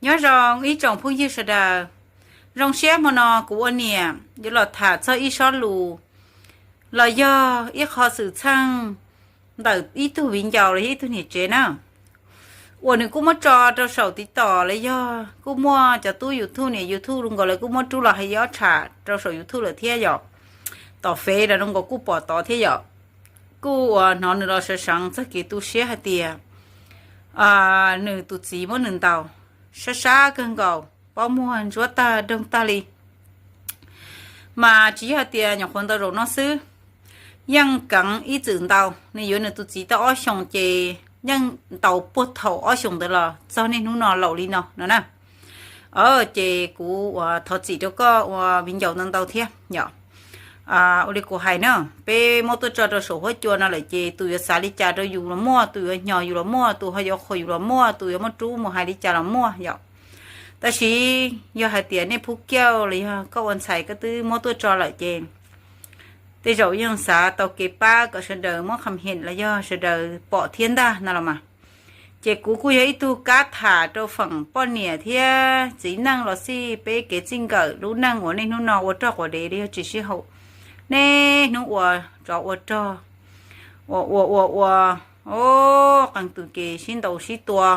Nyob zoo ib tsoom phooj ywg sawv daws, zoo siab hmo no kuv ua niam yuav los tham txog ib sob lus los yog ib qho xwm txheej ntawm ib tug viv ncaus los yog ib tug niam tsev na, uas nws kuj muab tso rau saum TikTok los yog kuj muaj cov tub YouTube, niam YouTube zoo nkaus lawv kuj muab rub los hais ob tsham rau saum YouTube lawm thiab yom. Tom fev los zoo nkaus kuj pom tod thiab yom. Kuj uas hnov nws los sawv seev txog kev tu siab hais tias nws tus txiv muab nws ntaus sab sab kawg nkaus, pob muag ntsuab tag doog tag li. Mas tsis yog hais tias nyuam qhuav ntaus zaum no xwb, yeej keev ib txwm ntaus. Nws yuav nws tus txiv tau ob xyoos ces yeej ntaus puag thaum ob xyoos ntawd los txog niaj hnub no laus li no no na. Ces kuv uas thov txim rau koj ua viv ncaus ntau ntau thiab yom. Ua li kuv hais na, peb muab tuaj tso rau saum huab cua no lawm ces tus yuav xav li cas rau yus los muaj, tus yuav hnyos yus los muaj, tus ho yuav qhuas yus los muaj, tus yuav muab rub mus hais li cas los muaj yom. Tab sis yog hais tias nej phub kiauj los yog koj ua ntxhais koj twb muab tuaj tso lawm ces tej zaum yeej xav tau kev pab kom sawv daws muab qham hem los yog sawv daws pom thiab ntag no los mas. Ces kuv kuj yog ib tug kab tham rau feem poj niam thiab txiv neej los xij peb kev txij nkawm lub neej uas niaj hnub no ua rog quas dev li yog tsis sib haum, niaj hnub ua tsov ua rog, ua ua ua ua, o, qee tus ces sib ntaus sib tua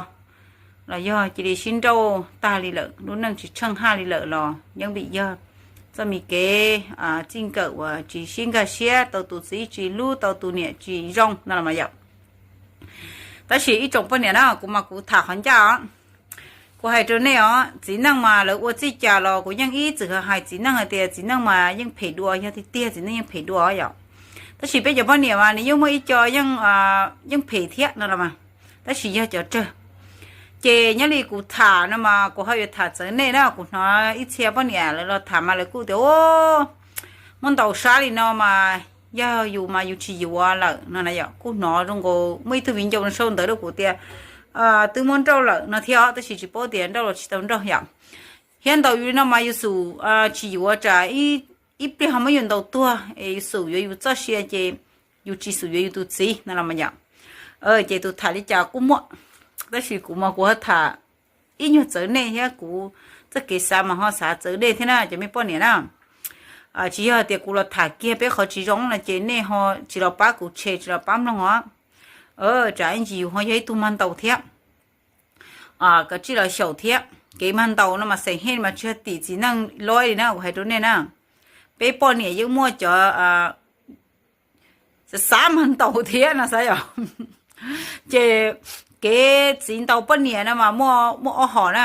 los yog cia li sib nrauj tag li lawm, lub neej tsis tsheej haj li lawm los yeej vim yog txoj me kev txij nkawm uas tsis sib nkag siab, tau tus txiv tsis hlub, tau tus niam tsis zoo no los mas yom. Tab sis ib tsoom poj niam na, kuv mas kuv tham qhov ncaj os. Kuv hais rau nej os, txiv neej mas lawv ua txij cas los kuv yeej ib txwm hais txiv neej hais tias txiv neej mas yeej phem dua, yog tiag tiag txiv neej yeej phem dua yom. Tab sis peb cov poj niam mas nws yeej muaj ib co yeej phem thiab no los mas, tab sis yog cov tsawg. Ces nyob li kuv tham no mas kuv ho yuav tham txawv nej na, kuv hnov ib txhia poj niam lawv los tham mas lawv kuj tias muab ntaus sab li no mas yog yus mas yus tsis yuav lawm no na yom. Kuj hnov zoo nkaus muaj ib tug viv ncaus no sau ntawv rau kuv tias twb muab nrauj lawm no thiab os, tab sis tsis paub tias nrauj los tsis tau nrauj yom. Thiab ntaus yus li no mas yus xum tsis yuav tsam ib pliag ho muab yus ntaus tuag es yus xum yuav yus txoj sia ces yus tsis xum yuav yus tus txiv no los mas yom. Ces tus tham li cas kuj muaj, tab sis kuv mas kuv ho tham ib nyuag txawv nej thiab kuv txoj kev xav mas ho xav txawv nej thiab na cov me poj niam na. Tsis yog tias kuv los tham kiag peb qhov tsis zoo no ces nej ho tsis los pab kuv share tsis los pab mloog os. Tsam ib ntsis yus ho yog ib tug mag ntaus thiab. Koj tsij los xyaum thiab, kev mag ntaus no mas xeem hej mas tsis yog tim txiv neej loj li na, kuv hais rau nej na. Peb poj niam yeej muaj cov xav mag ntaus thiab no xav yom. Ces kev txiv ntaus poj niam no mas muaj ob hom na.